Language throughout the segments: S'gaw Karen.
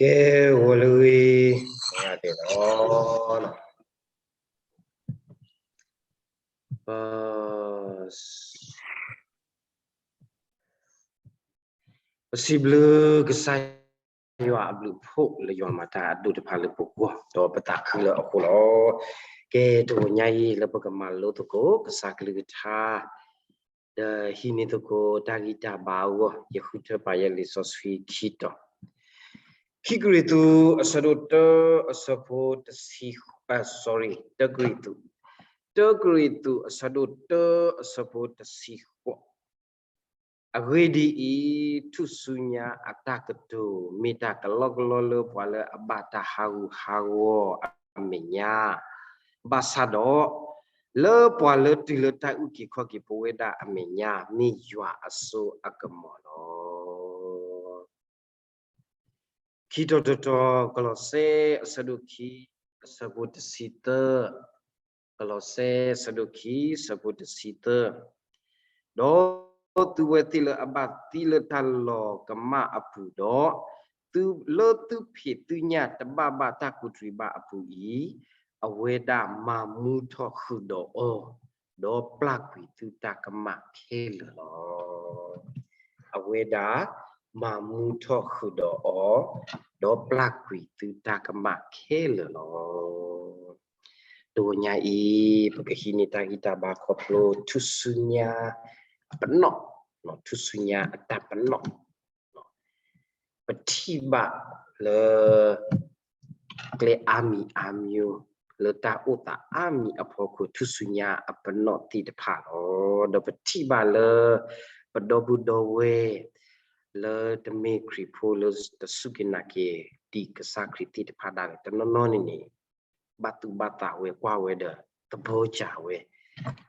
ကဲ ဂီၤလၢဂ့ၤ တၢ်လီၤ. ပ ပစံးဘျုးကစၢ်ယွၤအဘျုးအဖှိၣ်လၢယွၤမၤတၢ်အဒိၣ်တဖၣ်လၢပဂီၢ် ဒီးပသးခုလၢအဃိလီၤ. ကဲ တဂီၤညါအံၤလၢပကမၤလိသကိးကစၢ်ကလုၢ်ကထါ ဒီးဟံးန့ၢ်သကိးတၢ်ဂံၢ်တၢ်ဘါအဂီၢ် ယဃုထၢပာ်ယဲလံာ်စီဆှံခံတီၤ, ခံကရံၣ်သူး အဆၢဒိၣ်တၢ အဆၢဖိတဆံ sorry တၢကရံၣ်သူး, တၢကရံၣ်သူး အဆၢဒိၣ်တၢ အဆၢဖိတဆံဃိး. အဂ့ၢ်ဒ်အံၤ, ထူၣ်စုညါအတၢ်ကတိၤ မ့ၢ်တၢ်ကလီကလီလၢပှၤလၢအဘၣ်တၢ်ဟးဂူာ်ဟးဂီၤအမဲာ်ညါ, ဘၣ်ဆၣ်ဒီး လၢပှၤလၢတုၤလၢတၢ်အုၣ်က့ၤခီၣ်က့ၤပဝဲဒၣ်အမဲာ်ညါ မ့ၢ်ယွၤအစိအကမီၤလီၤ. ခံတီၤတတီၤ ကလီးစဲ အဆၢဒိၣ်ခံ အဆၢဖိတဆံသၢ, ကလီးစဲ အဆၢဒိၣ်ခံ အဆၢဖိတဆံသၢ, ဒီးသုဝဲသ့ၣ်လၢအဘၣ်သံလၢတၢ်လီၤကမၣ်အပူၤဒီး, သုလၢသုဖံးသုညၣ်တဘၣ်ဘၣ်တၢ်ကူးတရံးဘၣ်အပူၤအံၤ, အဝဲဒၣ်မၤမူထီၣ်ဃုာ်ဒီးအီၤ, ဒီးပျၢ်ကွံာ်သုတၢ်ကမၣ်ခဲလၢာ်လီၤ. အဝဲဒၣ်မၤမူထီၣ်ဃုာ်ဒီးအီၤ, ဒီးပျၢ်ကွံာ်သုတၢ်ကမၣ်ခဲလၢာ်လီၤ. တဂီၤညါအံၤ ပကဟံးန့ၢ်တၢ်ဂံၢ်တၢ်ဘါခီဖျိ ထူၣ်စုညါအပနီၣ်, ထူၣ်စုညါအတၢ်ပနီၣ် ပထံၣ်ဘၣ်လၢ ကျဲအါမံၤအါမံၤ လၢတၢ်အိၣ်သးအါမံၤအဖီခိၣ် ထူၣ်စုညါအပနီၣ်သ့ၣ်တဖၣ်လီၤ. ဒီးပထံၣ်ဘၣ်လၢ ပဒီပုၢ်ဒီဝဲၢ် လၢတမ့ၢ်ခရံာ်ဖိလၢတစူၢ်က့ၤနာ်က့ၤဒံးကစၢ်ခရံာ်သ့ၣ်တဖၣ်ဒၣ်လဲာ် တနီၤနီၤန့ၣ်န့ၣ် ဘၣ်သူၣ်ဘၣ်သးဝဲကွၢ်ဝဲဒီး သဘီကၢ်ဝဲ,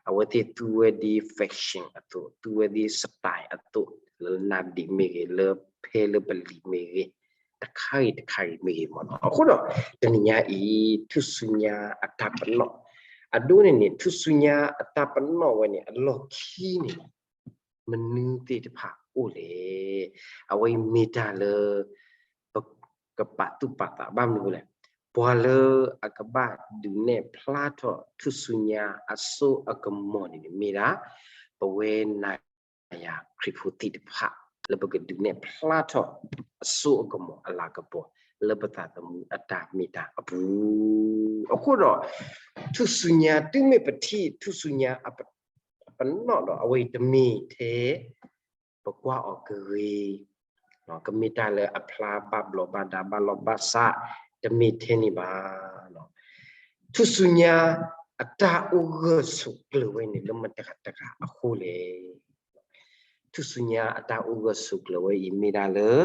အဝဲသ့ၣ်သူဝဲဒ် fashion အသိး, သူဝဲဒ် style အသိး, လၢနၢ်ဒံးမ့ၢ်ဂ့ၤ, လၢဖဲလၢပလံၤမ့ၢ်ဂ့ၤ, တခါဂ့ၤတခါဂ့ၤမ့ၢ်ဂ့ၤမ့ၢ်နီၤ. အဃိဒီး တနံၤညါအံၤ ထူၣ်စုညါအတၢ်ပနီၣ်, အဒိန့ၣ်န့ၣ် ထူၣ်စုညါအတၢ်ပနီၣ်ဝဲန့ၣ် အလီၢ်ခံန့ၣ် မနုၤသ့ၣ်တဖၣ်အိၣ်လဲၣ်. အဝဲအံၤမ့ၢ်တၢ်လၢ ပကပာ်သူၣ်ပာ်သးဘၣ်မနုၤလဲၣ်. ပှၤလၢအကဘၣ်ဒုးနဲၣ်ဖျါထီၣ်ထူၣ်စုညါအစိအကမီၤန့ၣ်န့ၣ် မ့ၢ်ဒၣ် ပဝဲနၤယၤခရံာ်ဖိသ့ၣ်တဖၣ် လၢပကဒုးနဲၣ်ဖျါထီၣ်အစိအကမီၤအလၤကပီၤ လၢပသးသမူအတၢ်မ့ၢ်တၢ်အပူၤ. အဃိဒီး ထူၣ်စုညါ တုၤမ့ၢ်ပထံၣ်ထူၣ်စုညါအပ ပနီၣ်ဒီး အဝဲအံၤတမ့ၢ်ထဲ ပကွၢ်အီၤကဂ့ၤ, ကမ့ၢ်တၢ်လၢအဖျါဘၣ်ဘျီးဘၣ်ဒါဘၣ်လီၢ်ဘၣ်စး တမ့ၢ်ထဲန့ၣ်ဘၣ်. ထူၣ်စုညါအတၢ်အိၣ်ဂၢၢ်ဆိးကျၢၤဝဲန့ၣ် လၢမတၤတဂၤအဃိလဲၣ်. ထူၣ်စုညါအတၢ်အိၣ်ဂၢၢ်ဆိးကျၢၤဝဲအံၤ မ့ၢ်ဒၣ်လၢ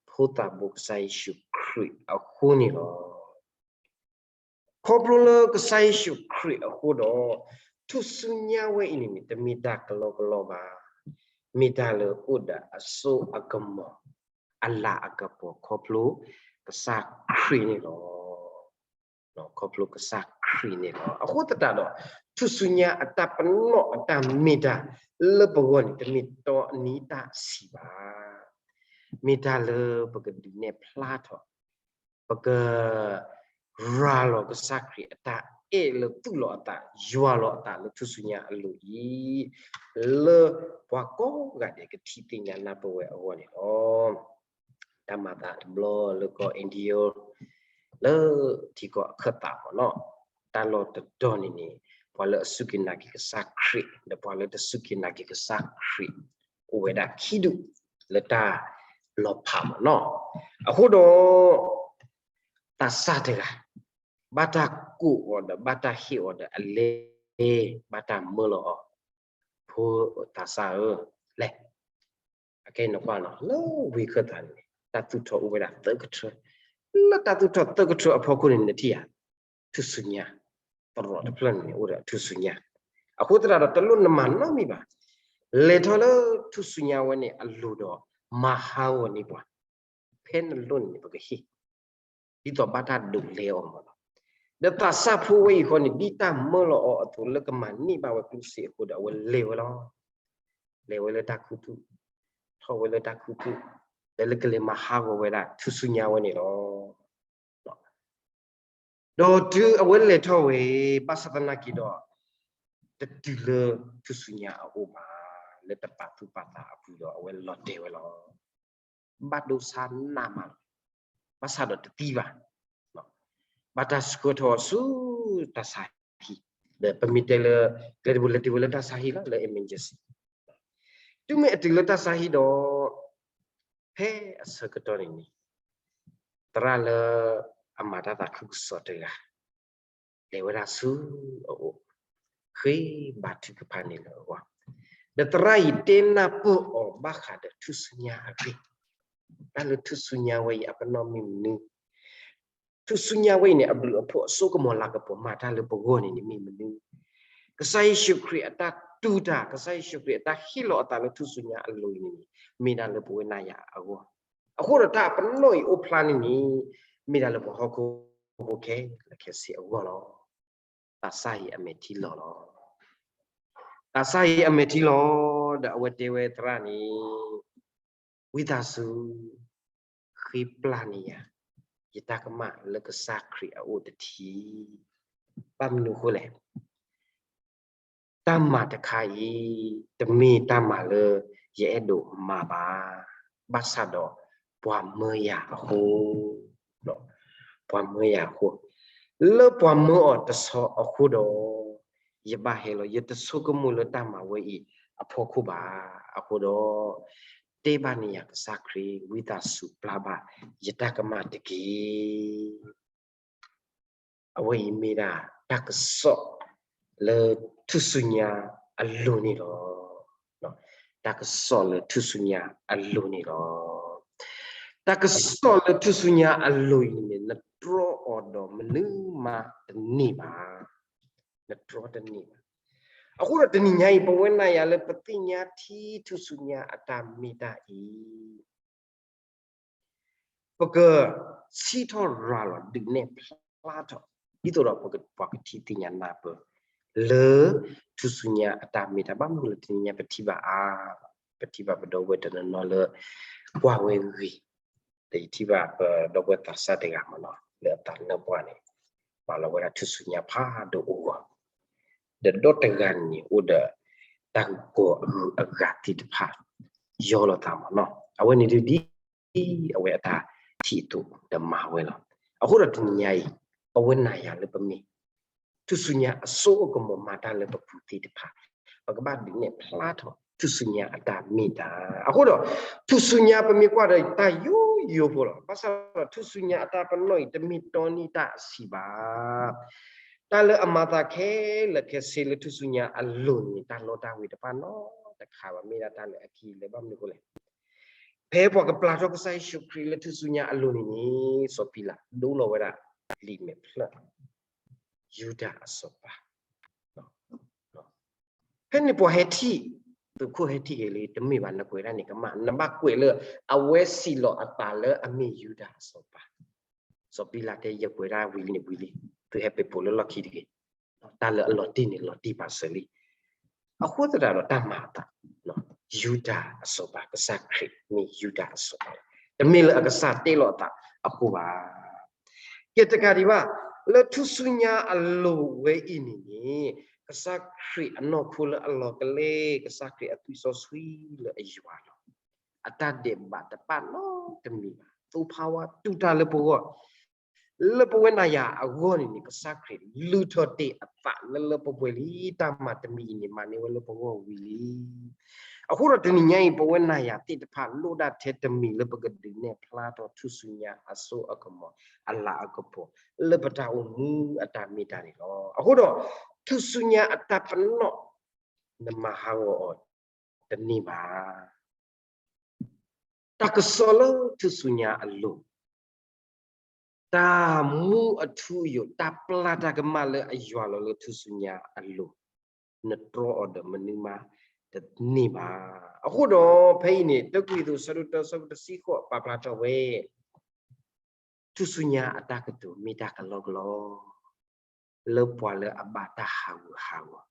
ဖိသၣ်ဘိကစၢ်ယ့ၣ်ၡူးခရံာ်အဃိန့ၣ်လီၤ. ခီဖျိလၢကစၢ်ယ့ၣ်ၡူးခရံာ်အဃိဒီး ထူၣ်စုညါဝဲအံၤန့ၣ်န့ၣ် တမ့ၢ်တၢ်ကလီကလီဘၣ်. မ့ၢ်တၢ်လၢအိၣ်ဒီးအစိအကမီၤ အလၤအကပီၤခီဖျိကစၢ်ခရံာ်န့ၣ်လီၤ. ခီဖျိကစၢ်ခရံာ်န့ၣ်လီၤ. အဃိသတးဒီး ထူၣ်စုညါအတၢ်ပနီၣ်အတၢ်မ့ၢ်တၢ်လၢပဂီၢ်န့ၣ် တမ့ၢ်တီနံၤတၢ်ဆံးဘၣ်. မ့ၢ်တၢ်လၢပကဒုးနဲၣ်ဖျါထီၣ် ပက ရၤလီၤကစၢ်ခရံာ်အတၢ်အဲၣ်လၢသူၣ်လီၤအသး ယွၤလီၤအသးလၢထူၣ်စုညါအလိၤအံၤ လၢပှၤကိးဂၤဒဲးကထံၣ်သ့ၣ်ညါနၢ်ပၢၢ်ဝဲအဂီၢ်န့ၣ်လီၤ. တၢ်မၤသးတဘျီလၢကီၢ် India လၢထံကီၢ်အခၢၣ်သးမ့ၢ်နီၤ တၢ်လီၢ်တတီၤန့ၣ်န့ၣ် ပှၤလၢအစူၢ်က့ၤနာ်က့ၤကစၢ်ခရံာ် ဒီးပှၤလၢတစူၢ်က့ၤနာ်က့ၤကစၢ်ခရံာ် အိၣ်ဝဲဒၣ်ခံဒူၣ်လၢတၢ်လီၤဖးမ့ၢ်နီၤ. အဃိဒီး သးစၢ်တဂၤ ဘၣ်တၢ်ကိးအီၤဒီး ဘၣ်တၢ်ဟ့ၣ်အီၤဒီး အလဲၤ ဘၣ်တၢ်မၢလီၤအီၤ, ဖိသးစၢ်ဧၢ, လဲၤ, အခဲအံၤနကွၢ်နီၤ လၢဝ့ၢ်ခၢၣ်သးန့ၣ် တၢ်သူၣ်ထီၣ်အိၣ်ဝဲဒၣ်သၢကထၢ, လၢတၢ်သူၣ်ထီၣ်သၢကထၢအဖီခိၣ်န့ၣ် နထံၣ်ဧါ, ထူၣ်စုညါ, သရိာ်တဖျၢၣ်န့ၣ်န့ၣ် အိၣ်ဒီးထူၣ်စုညါ, အဃိသတးဒီး တလိၣ်နမၤနီတမံၤဘၣ်, လဲၤထီၣ်လၢထူၣ်စုညါဝဲန့ၣ်အလိၤဒီး မၤဟးဂီၤန့ၢ်ပှၤ, ဖဲနလိၣ်န့ၣ်န့ၣ် ပကဟ့ၣ် ဒ်သိးဘၣ်တၢ်ဒုးလဲအီၤမ့ၢ်နီၤ. ဒီးသးစၢ်ဖိဝဲအံၤဃီန့ၣ် ဒ်တၢ်မၢလီၤအီၤအသိး လၢကမၤန့ၢ်ဘၣ်ဝဲကျိၣ်စ့အဃိဒီး အဝဲလဲၤဝဲလီၤ. လဲၤဝဲလၢတၢ်ခူသူၣ်, ထီၣ်ဝဲလၢတၢ်ခူသူၣ် လၢလၢကလဲၤမၤဟးဂီၤဝဲဒၣ်ထူၣ်စုညါဝဲန့ၣ်လီၤ. ဒီးတုၤအဝဲလဲၤထီၣ်ဝဲအံၤ ဘၣ်ဆၣ်သနာ်က့ဒီး တတုၤလၢထူၣ်စုညါအအိၣ်ဘၣ်, လၢတပာ်သူၣ်ပာ်သးအပူၤဒီး အဝဲလီၤတဲာ်ဝဲလီၤ. ဘၣ်ဒိဆါနးမးလီၤ. ဘၣ်ဆၣ်ဒီးတသံဘၣ်. ဘၣ်တၢ်ဆှၢထီၣ်ဆူတၢ်ဆါဟံၣ်, ဒီးပမ့ၢ်တဲလၢ ကျဲတဘိလဲၤတုၤဝဲလၢတၢ်ဆါဟံၣ်လီၤ လၢ emergency. တုၤမ့ၢ်အတုၤလၢတၢ်ဆါဟံၣ်ဒီး ဖဲအဆၢကတီၢ်န့ၣ်န့ၣ် သရၣ်လၢအမၤတၢ်သးခုကစီၣ်တဂၤ လဲၤဝဲဒၣ်ဆူအအိၣ်, ဃ့ဘါထုကဖၣ်န့ၣ်လၢအဂီၢ်, ဒီးသရၣ်အံၤတဲနၢ်ပၢၢ်အီၤဘၣ်ဃးဒီးထူၣ်စုညါအဂ့ၢ်, တၢ်လၢထူၣ်စုညါဝဲအံၤအပနီၣ်မ့ၢ်မနုၤ, ထူၣ်စုညါဝဲအံၤန့ၣ် အဘျုးအဖှိၣ်အစိကမီၤလၤကပီၤမၤတၢ်လၢပဂီၢ်န့ၣ်န့ၣ်မ့ၢ်မနုၤ, ကစၢ်ယ့ၣ်ၡူးခရံာ်အတၢ်တူၢ်တၢ်, ကစၢ်ယ့ၣ်ၡူးခရံာ်အတၢ်ဟ့ၣ်လီၤအသးလၢထူၣ်စုညါအလိၤအံၤန့ၣ်န့ၣ် မ့ၢ်ဒၣ်လၢပဝဲနၤယၤအဂီၢ်, အဃိဒီးတၢ်အပနီၣ်အံၤအိၣ်ဖျါန့ၣ်န့ၣ် မ့ၢ်ဒၣ်လၢပှၤဟီၣ်ခိၣ်ဖိခဲလၢာ်ခဲဆ့အဂီၢ်လီၤ. သးစၢ်အံၤအမဲာ်ထံလီၤလီၤ. သးစၢ်အံၤအမဲာ်ထံလီၤ, ဒီးအဝဲတဲဝဲသရၣ်န့ၣ်, ဝံသးစူၤ ဃ့ပျၢ်န့ၢ်ယၤ ယတၢ်ကမၣ်လၢကစၢ်ခရံာ်အအိၣ်တထံၣ်, ဘၣ်မနုၤအဃိလဲၣ်. တၢ်မၤတခါအံၤ တမ့ၢ်တၢ်မၤလၢယအဲၣ်ဒိးမၤဘၣ်, ဘၣ်ဆၣ်ဒီးပှၤမၢယၤအဃိ, ပှၤမၢယၤအဃိ, လၢပှၤမၢအီၤတဆီအဃိဒီး ယဘၣ်ဟဲလီၤ. ယတဆိကမိၣ်လၢတၢ်မၤဝဲအံၤအဖီခိၣ်ဘၣ်. အဃိဒီး တဲဘၣ်န့ၢ်ယၤကစၢ်ခရံာ် ဝံသးစူၤပျၢ်ဘၣ်ယတၢ်ကမၣ်တက့ၢ်. အဝဲအံၤမ့ၢ်ဒၣ်တၢ်ကစီၣ်လၢထူၣ်စုညါအလိၤန့ၣ်လီၤ. တၢ်ကစီၣ်လၢထူၣ်စုညါအလိၤန့ၣ်လီၤ. တၢ်ကစီၣ်လၢထူၣ်စုညါအလိၤအံၤန့ၣ် နတြီအီၤဒီးမနုၤမးတန့ၢ်ဘၣ်. နတြီတန့ၢ်ဘၣ်. အဃိဒီးတနံၤညါအံၤ ပဝဲနၤယၤလၢပသ့ၣ်ညါထံထူၣ်စုညါအတၢ်မ့ၢ်တၢ်အံၤ ပကစံးထီၣ်ရၤလီၤဒုးနဲၣ်ဖျါထီၣ် ဒ်သိးဒီးပှၤကထံၣ်သ့ၣ်ညါနၢ်ပၢၢ် လၢထူၣ်စုညါအတၢ်မ့ၢ်တၢ် ဘၣ်မနုၤလၢတနံၤညါပထံၣ်ဘၣ်အါ, ပထံၣ်ဘၣ်ပဒီပုၢ်ဝဲၢ်တနီၤနီၤလၢ ကွၢ်ဝဲဂ့ၤ, ဒီးယထံၣ်ဘၣ်ပဒီပုၢ်ဝဲၢ်သးစၢ်တဂၤမ့ၢ်နီၤ လၢအသးနၢၣ်ပှၢ်န့ၣ် ပာ်လီၤဝဲဒၣ်ထူၣ်စုညါဖးဒိၣ်အိၣ်ဂီၢ် ဒီးဒီတဂၤန့ၣ်အိၣ်ဒီး တၢ်ဂီၤအဂုၤအဂၤသ့ၣ်တဖၣ် ယီလိာ်သးမ့ၢ်နီၤ အဝဲန့ၣ်ဒ် အဝဲအတၢ်ထံၣ်အသိးဒီးမၤဝဲလီၤ. အဃိဒီးတနံၤညါအံၤ ပဝဲနၤယၤလၢပမ့ၢ် ထူၣ်စုညါအစိအကမီၤမၤတၢ်လၢပပူၤသ့ၣ်တဖၣ် ပကဘၣ်ဒုးနဲၣ်ဖျါထီၣ်ထူၣ်စုညါအတၢ်မ့ၢ်တၢ်. အဃိဒီး ထူၣ်စုညါပမ့ၢ်ကွၢ်ဒီးတၢ်ယိယိဖိလီၤ. ဘၣ်ဆၣ်ဒီးထူၣ်စုညါအတၢ်ပနီၣ်အံၤ တမ့ၢ်တီန့ၢ်တၢ်အဆံးဘၣ်. တၢ်လၢအမၤသးခဲလၢာ်ခဲဆ့လၢထူၣ်စုညါအလိၤန့ၣ် တၢ်လီတၢ်ဝ့ၤတဖၣ်နီတခါဘၣ် မ့ၢ်ဒၣ်တၢ်လၢအခံလၢာ် ဘၣ်မနုၤအဃိလဲၣ်. ဖဲပှၤကပျၢ်ထီၣ်ကစၢ်ယ့ၣ်ၡူးခရံာ်လၢထူၣ်စုညါအလိၤန့ၣ်န့ၣ် စီၤပံၤလးဒိလီၤဝဲဒၣ် လံာ်မဲာ်ဖျၢၣ် ယူဒၤအစီၤပၤ ဖဲန့ၣ်ပှၤဟဲထံၣ်, သုးခိၣ်ဟဲထံၣ်က့ၤလံ တမ့ၢ်ဘၣ် နကွဲးဒၣ်န့ၣ်ကမၣ်, နဘၣ်ကွဲးလၢ အဝဲစံးလီၤအသးလၢအမ့ၢ်ယူဒၤအစီၤပၤ. စီၤပံၤလးတဲ ယကွဲးဒၣ်ဝံၤလံန့ၣ်ဝံၤလံ, သုဟဲပ့ၤပိာ်လၢလီၢ်ခံတဂ့ၤ. တၢ်လၢအလီၤတံၢ်န့ၣ် လီၤတံၢ်ပာ်စၢၤလံ. အဃိသတးဒီးတၢ်မၤအသး, ယူဒၤအစီၤပၤ ကစၢ်ခရံာ်မ့ၢ်ယူဒၤအစီၤပၤ, တမ့ၢ်လၢအကစၢ်တဲလီၤအသးအဃိဘၣ်. ကဲတကးဒံးဘၣ်, လၢထူၣ်စုညါအလိၤဝဲအံၤန့ၣ်န့ၣ်, ကစၢ်ခရံာ်အနီၢ်ခိလၢအလီၤကလဲ, ကစၢ်ခရံာ်အသွံၣ်စီဆှံလၢအယွၤလီၤ. အတၢ်ဒဲးဘးတပာ်နီတမံၤဘၣ်. သိဖးဝါတူၢ်တၢ်လၢပဂီၢ် လၢပဝဲနၤယၤအဂီၢ်န့ၣ်န့ၣ် ကစၢ်ခရံာ်လုၢ်ထီၣ်တ့ၢ်အသးလၢလၢပှဲၤပှဲၤလံ တၢ်မၤတမံၤအံၤန့ၣ် မၤန့ၢ်ဝဲလၢပဂီၢ်ဝံၤလံ. အဃိဒီးတနံၤညါအံၤ ပဝဲနၤယၤသ့ၣ်တဖၣ် လိၣ်ဒၣ်ထဲတမံၤလၢပကဒုးနဲၣ်ဖျါထီၣ်ထူၣ်စုညါအစိအကမီၤ အလၤအကပီၤ လၢပတၢ်အိၣ်မူအတၢ်မ့ၢ်တၢ်န့ၣ်လီၤ. အဃိဒီး ထူၣ်စုညါအတၢ်ပနီၣ် နမၤဟးဂီၤအီၤတန့ၢ်ဘၣ်. တၢ်ကစီၣ်လၢထူၣ်စုညါအလိၤ, တၢ်မူအထူအယိာ် တၢ်ပျၢ်တၢ်ကမၣ်လၢအယွၤလီၤလၢထူၣ်စုညါအလိၤ, နတြီအီၤဒီးမနုၤမးတန့ၢ်ဘၣ်. အဃိဒီးဖဲအံၤန့ၣ် တၢ်ကွံာ်အသိး ဆၢဒိၣ်တၢ ဆၢဖိတဆံဃိး ပာ်ဖျါထီၣ်ဝဲ ထူၣ်စုညါအတၢ်ကတိၤမ့ၢ်တၢ်ကလီကလီ လၢပှၤလၢအဘၣ်တၢ်ဟးဂူာ်ဟးဂီၤ,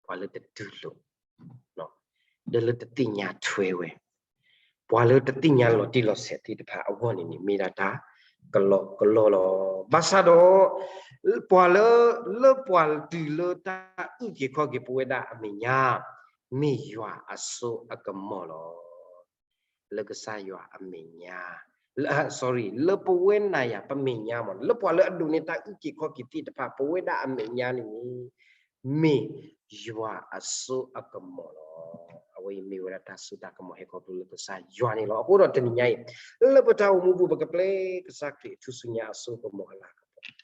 ပှၤလၢတတူၢ်လိာ်, ဒီးလၢတသ့ၣ်ညါထွဲဝဲ, ပှၤလၢတသ့ၣ်ညါလီၤတံၢ်လီၤဆဲးသ့ၣ်တဖၣ်အဂီၢ်န့ၣ်န့ၣ် မ့ၢ်ဒၣ်တၢ်ကလီကလီလီၤ. ဘၣ်ဆၣ်ဒီး ပှၤလၢ လၢပှၤတုၤလၢတၢ်အုၣ်က့ၤခီၣ်က့ၤပဝဲဒၣ်အမဲာ်ညါ မ့ၢ်ယွၤအစိအကမီၤလီၤ. လၢကစၢ်ယွၤအမဲာ်ညါ လၢ sorry လၢပဝဲနၤယၤ ပမဲာ်ညါမ့ၢ် လၢပှၤလၢအဒိးန့ၢ်တၢ်အုၣ်က့ၤခီၣ်က့ၤသ့ၣ်တဖၣ် ပဝဲဒၣ်အမဲာ်ညါန့ၣ်န့ၣ် မ့ၢ်ယွၤအစိအကမီၤလီၤ. အဝဲအံၤမ့ၢ်ဝဲဒၣ်တၢ်စိတၢ်ကမီၤဟဲခီဖျိလၢကစၢ်ယွၤန့ၣ်လီၤ. အဃိဒီးတနံၤညါအံၤ လၢပတၢ်အိၣ်မူပူၤ ပကပျဲကစၢ်ခရံာ်ထူၣ်စုညါအစိကမီၤအလၤကပီၤ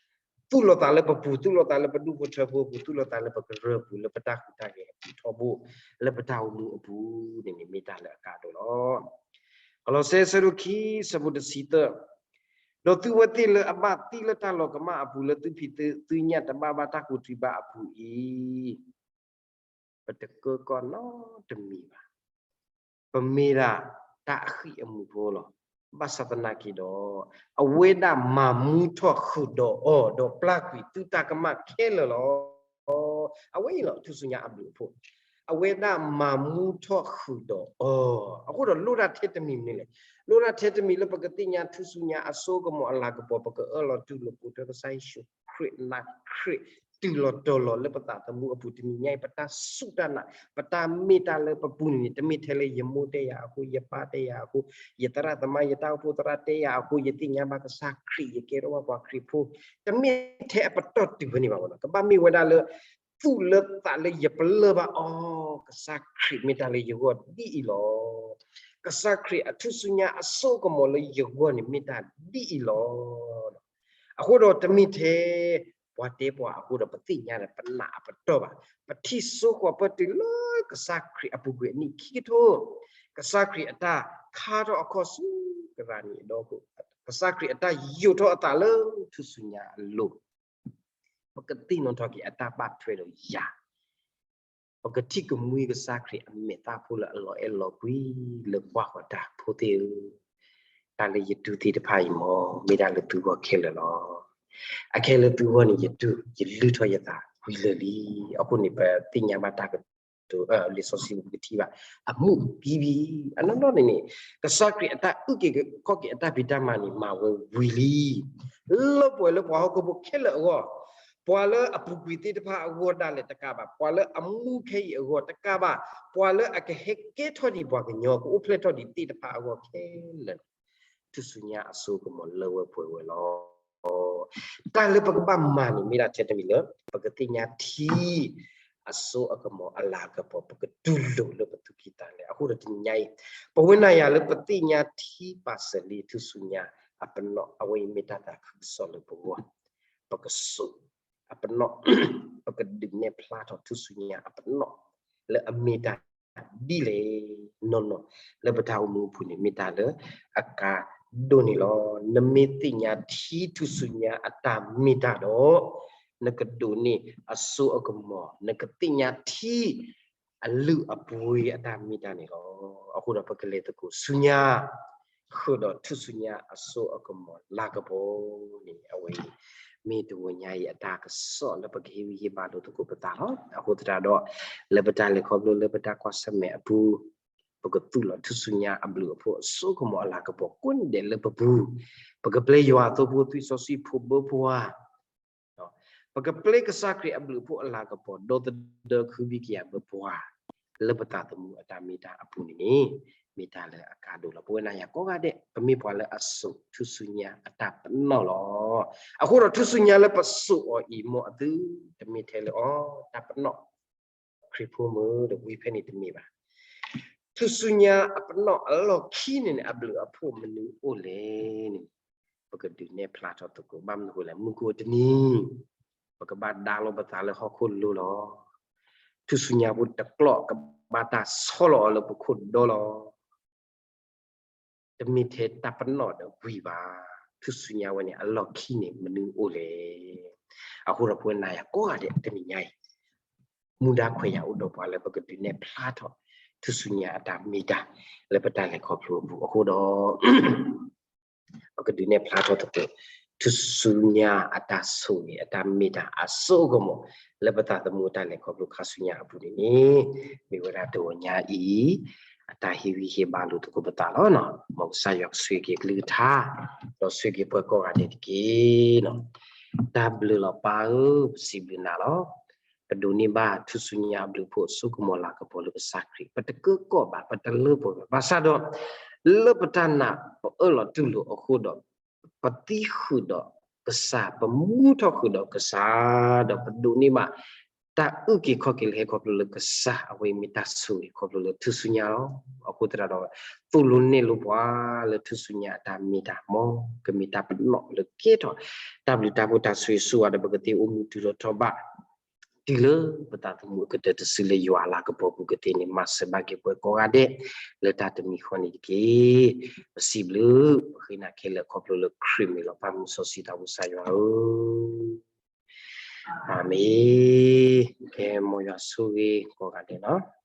သူၣ်လီၤသးလၢပပူၤ, သူၣ်လီၤသးလၢပဒူၣ်ဖိထၢဖိအပူၤ, သူၣ်လီၤသးလၢပကရၢၢ်ပူၤ, လၢပတၢ်ဟူးတၢ်ဂဲၤအပူၤထီဘိ, လၢပတၢ်အိၣ်မူအပူၤန့ၣ်န့ၣ် မ့ၢ်တၢ်လၢအကါဒိၣ်လီၤ. ကလီးစဲ အဆၢဒိၣ်ခံ အဆၢဖိတဆံသၢ, ဒီးသုဝဲသ့ၣ်လၢအဘၣ်သံလၢတၢ်လီၤကမၣ်အပူၤ, လၢသုဖံးသုညၣ်တဘၣ်ဘၣ်တၢ်ကူးတံာ်ဘၣ်အပူၤအံၤ ပတကၢကီၢ်နီတမံၤဘၣ်. ပမ့ၢ်ဒၣ်တၢ်အဃံၣ်အမူးဖိလီၤ. ဘၣ်ဆၣ်သနာ်က့ဒီး အဝဲဒၣ်မၤမူထီၣ်ဃုာ်ဒီးအီၤ, ဒီးပျၢ်ကွံာ်သုတၢ်ကမၣ်ခဲလၢာ်လီၤ. အဝဲအံၤလီၤ ထူၣ်စုညါအဘျုးအဖှိၣ်, အဝဲဒၣ်မၤမူထီၣ်ဃုာ်ဒီးအီၤ. အဃိဒီးလိၣ်တၢ်ထဲတမံၤမနုၤလဲၣ်. လိၣ်တၢ်ထဲတမံၤလၢပကသ့ၣ်ညါထူၣ်စုညါအစိကမီၤအလၤကပီၤ, ပကအၢၣ်လီၤတူၢ်လိာ်ပိာ်ထွဲကစၢ်ယ့ၣ်ၡူးခရံာ်, နာ်ခရံာ်တုၤလီၤတီၤလီၤလၢပသးသမူအပူၤ. တနံၤညါအံၤ ပတၢ်စူၢ်တၢ်နာ်, ပတၢ်မ့ၢ်တၢ်လၢပပူၤန့ၣ်န့ၣ် တမ့ၢ်ထဲလၢယမိၢ်တဲယၤအဃိ, ယပၢ်တဲယၤအဃိ, ယသရၣ်သမါ ယတၢ်အိၣ်ဖှိၣ်သရၣ်တဲယၤအဃိ, ယသ့ၣ်ညါဘၣ်ကစၢ်ခရံာ် ယကဲထီၣ်ဘၣ်ပှၤခရံာ်ဖိ, တမ့ၢ်ထဲအပတီၢ်တုၤဖဲန့ၣ်ဘၣ်. ကဘၣ်မ့ၢ်ဝဲဒၣ်လၢ သူၣ်လၢသးလၢယပလၢၢ်ဘၣ်အီၤ, ကစၢ်ခရံာ်မ့ၢ်တၢ်လၢယဂီၢ်ဒ်အံၤလီၤ. ကစၢ်ခရံာ်အထူၣ်စုညါအစိကမီၤလၢယဂီၢ်န့ၣ် မ့ၢ်တၢ်ဒ်အံၤလီၤ. အဃိဒီးတမ့ၢ်ထဲ ပှၤတဲပှၤအဃိဒီး ပသ့ၣ်ညါဒီးပနာ်အပတီၢ်ဘၣ်. ပထံၣ်စိဃီၤပၢၢ်တုၤလၢကစၢ်ခရံာ်အပူၤကွံာ်အနံၣ်ခံကထိ, ကစၢ်ခရံာ်အတၢ်ခါထီၣ်အခီၣ်ဆူကရၤနံၤအဒီခိၣ်, ကစၢ်ခရံာ်အတၢ်ယိးထီၣ်အသးလၢထူၣ်စုညါအလိၤ, ပကသ့ၣ်နီၣ်ထီၣ်က့ၤအတၢ်ဘၣ်ထွဲဒီးယၤ, ပကထံၣ်ကမှံကစၢ်ခရံာ်အမဲာ်သၣ်ဖိလၢအလီၤအဲၣ်လီၤကွံ လၢကွၢ်ဃီၤတၢ်. ဖိသ့ၣ်ဧၢ, တၢ်လၢယတူၢ်သ့ၣ်တဖၣ်အံၤမ့ၢ် မ့ၢ်ဒၣ်လၢသုဂီၢ်ခဲလၢာ်လီၤ. အခဲလၢာ်သုဂီၢ်န့ၣ် ယတူၢ် ယလုၢ်ထီၣ်ယသးဝံၤလၢာ်လံ. အဃိန့ၣ် ပသ့ၣ်ညါဘၣ်တၢ်ကတိၤ လံာ်စီဆှံပူၤပကထံၣ်ဘၣ် အမူးသံဘံၣ် အနီၢ်နီၢ်န့ၣ်န့ၣ် ကစၢ်ခရံာ်အတၢ်အုၣ်က့ၤခီၣ်က့ၤအတၢ်ဖံးတၢ်မၤန့ၣ် မၤဝဲဝံၤလံ လၢပှဲၤလၢပှၤဟီၣ်ခိၣ်ဖိခဲလၢာ်အဂီၢ်, ပှၤလၢအပူၤကွံာ်သ့ၣ်တဖၣ်အဂီၢ်ဒၣ်လဲာ်တကးဘၣ်, ပှၤလၢအမူခဲအံၤအဂီၢ်တကးဘၣ်, ပှၤလၢအကဟဲကဲထီၣ်ဒံးပှၤကညီ ကအိၣ်ဖျဲၣ်ထီၣ်ဒံးသ့ၣ်တဖၣ်အဂီၢ်ခဲလၢာ်န့ၣ် ထူၣ်စုညါအစိကမီၤလၢဝဲပှဲၤဝဲလီၤ. တၢ်လၢပကဘၣ်မၤန့ၣ် မ့ၢ်ဒၣ်ထဲတမံၤလၢ ပကသ့ၣ်ညါထံ အစိအကမီၤအလၤကပီၤ ပကတူၢ်လိာ်လၢပသူၣ်ကံၢ်သးလဲ. အဃိဒီးတနံၤညါအံၤ ပဝဲနၤယၤလၢပသ့ၣ်ညါထံပာ်စၢၤလံထူၣ်စုညါအပနီၣ် အဝဲအံၤမ့ၢ်တၢ်သးခုကစီၣ်လၢပဂီၢ်, ပကစိာ်အပနီၣ်, ပကဒုးနဲၣ်ဖျါထီၣ်ထူၣ်စုညါအပနီၣ် လၢအမ့ၢ်တၢ်ဒ်လဲၣ်နီၢ်နီၢ် လၢပတၢ်အိၣ်မူအပူၤန့ၣ် မ့ၢ်တၢ်လၢအကါဒိၣ်န့ၣ်လီၤ. နမ့ၢ်သ့ၣ်ညါထံထူၣ်စုညါအတၢ်မ့ၢ်တၢ်ဒီး နကဒိးန့ၢ်အစိအကမီၤ, နကသ့ၣ်ညါထံ အလုၢ်အပှ့ၤအတၢ်မ့ၢ်တၢ်န့ၣ်လီၤ. အဃိဒီးပကလဲၤသကိးဆူညါ ဃုာ်ဒီးထူၣ်စုညါအစိအကမီၤလၤကပီၤန့ၣ် အဝဲအံၤ မ့ၢ်တဂီၤညါအံၤအတၢ်ကစီၣ်လၢပကဟ့ၣ်ဂံၢ်ဟ့ၣ်ဘါလိာ်သကိးပသးလီၤ. အဃိသတးဒီး လၢပတၢ်လဲၤခီဖျိလၢပတၢ်ကွၢ်ဆၢၣ်မဲာ်အပူၤ ပကသူၣ်လီၤထူၣ်စုညါအဘျုးအဖှိၣ်အစိကမီၤအလၤကပီၤကိးဂၤဒဲးလၢပပူၤ, ပကပျဲယွၤအသိဖိသွံၣ်စီဆှံဖိဘၢပှၤ ပကပျဲကစၢ်ခရံာ်အဘျုးအဖှိၣ်အလၤကပီၤ ဒီသဒၢခုဘံၣ်ကယၤဘၢပှၤ လၢပသးသမူအတၢ်မ့ၢ်တၢ်အပူၤန့ၣ်န့ၣ် မ့ၢ်တၢ်လၢအကါဒိၣ်လီၤ. ပဝဲနၤယၤကိးဂၤဒဲး ပမ့ၢ်ပှၤလၢအစိာ်ထူၣ်စုညါအတၢ်ပနီၣ်လီၤ. အဃိဒီးထူၣ်စုညါလၢပစိာ်အီၤအံၤ မ်အသုတမ့ၢ်ထဲလၢအီၤတၢ်ပနီၣ် ခရံာ်ဖိမုၣ်ဒီးဝံၤဖဲန့ၣ်တမ့ၢ်ဘၣ်. ထူၣ်စုညါအပနီၣ်အလီၢ်ခံန့ၣ်န့ၣ် အဘျုးအဖှိၣ်မနုၤအိၣ်လဲၣ်န့ၣ် ပကဒုးနဲၣ်ဖျါထီၣ်သကိး ဘၣ်မနုၤအဃိလဲၣ် မုၢ်ကအိၣ်တနံၤ ပကဘၣ်ဒါလီၤပသးလၢဟီၣ်ခိၣ်လိၤလီၤ. ထူၣ်စုညါဖိတကျိာ်ကဘၣ်တၢ်ဆီလီၤအီၤလၢပခိၣ်ဒီလီၤ. တမ့ၢ်ထဲတၢ်ပနီၣ်ဒီးဝံၤဘၣ်. ထူၣ်စုညါဝဲန့ၣ် အလီၢ်ခံန့ၣ်မနုၤအိၣ်လဲၣ်. အဃိဒီးပဝဲနၤယၤကိးဂၤဒဲးတနံၤညါအံၤ မူဒါခွဲးယာ်အိၣ်ဒီးပှၤလၢပကဒုးနဲၣ်ဖျါထီၣ် ထူၣ်စုညါအတၢ်မ့ၢ်တၢ် လၢပတၢ်လဲၤခီဖျိအပူၤအဃိဒီး ပကဒုးနဲၣ်ဖျါထီၣ်သကိး ထူၣ်စုညါအတၢ်ဆိၣ်ဂ့ၤအတၢ်မ့ၢ်တၢ်အစိအကမီၤ လၢပသးသမူအတၢ်လဲၤခီဖျိခါဆူညါအပူၤန့ၣ်န့ၣ် မ့ၢ်ဝဲဒၣ်တဂီၤညါအံၤ အတၢ်ဟ့ၣ်ဂံၢ်ဟ့ၣ်ဘါလိာ်သကိးပသးလီၤ. မ်ကစၢ်ယွၤကဆိၣ်ဂ့ၤက့ၤအကလုၢ်ကထါ, ဒီးဆိၣ်ဂ့ၤက့ၤပှၤကိးဂၤဒဲးတက့ၢ်. တၢ်ဘျုးလီၤပၢ်ဧၢ, ပစံးဘျုးနၤလီၤ. ပဒိးန့ၢ်ဘၣ်ထူၣ်စုညါအဘျုးအဖှိၣ် စိကမီၤလၤကပီၤလၢပသးခရံာ်, ပတကၢကီၣ်ဘၣ်, ပတလၢပှဲၤဘၣ်, ဘၣ်ဆၣ်ဒီး လၢပတၢ်နာ်ပအၢၣ်လီၤတူၢ်လိာ်အဃိဒီး ပသံဃုာ်ဒီးကစၢ်, ပမူထီၣ်ဃုာ်ဒီးကစၢ်, ဒီးပဒိးန့ၢ်ဘၣ် တၢ်အုၣ်က့ၤခီၣ်က့ၤလၢဟဲခီဖျိလၢကစၢ်, အဝဲမ့ၢ်တၢ်ဆိၣ်ဂ့ၤခီဖျိလၢထူၣ်စုညါလီၤ. အဃိသတးဒီး သိၣ်လိနဲၣ်လိပှၤလၢထူၣ်စုညါအတၢ်မ့ၢ်တၢ်မီ, ကမ့ၢ်တၢ်ပနီၣ်လၢကဲထီၣ် တၢ်ဘျုးတၢ်ဖှိၣ်တၢ်ဆိၣ်ဂ့ၤဆိၣ်ဝါဒီး ပကသ့အိၣ်မူတုၤလီၤထီၣ်ဘး တုၤလၢပသးသမူအကတၢၢ်တစုလၢယွၤအလၤကပီၤပူၤကသ့န့ၣ် မၤစၢၤဘၣ်က့ၤပှၤကိးဂၤဒဲး လၢတၢ်တမံၤဃီန့ၣ်တက့ၢ်. ပစံးဘျုး, ပဃ့နၤခဲလၢာ်ခီဖျိလၢခရံာ်မ့ၢ်လီၤ. ပၢ်မုၢ်စီဆှံသးဘိကစၢ်ယွၤဧၢ, အၤမ့ၣ်. ကဲ မ်ယွၤဆိၣ်ဂ့ၤကိးဂၤဒဲးလီၤ.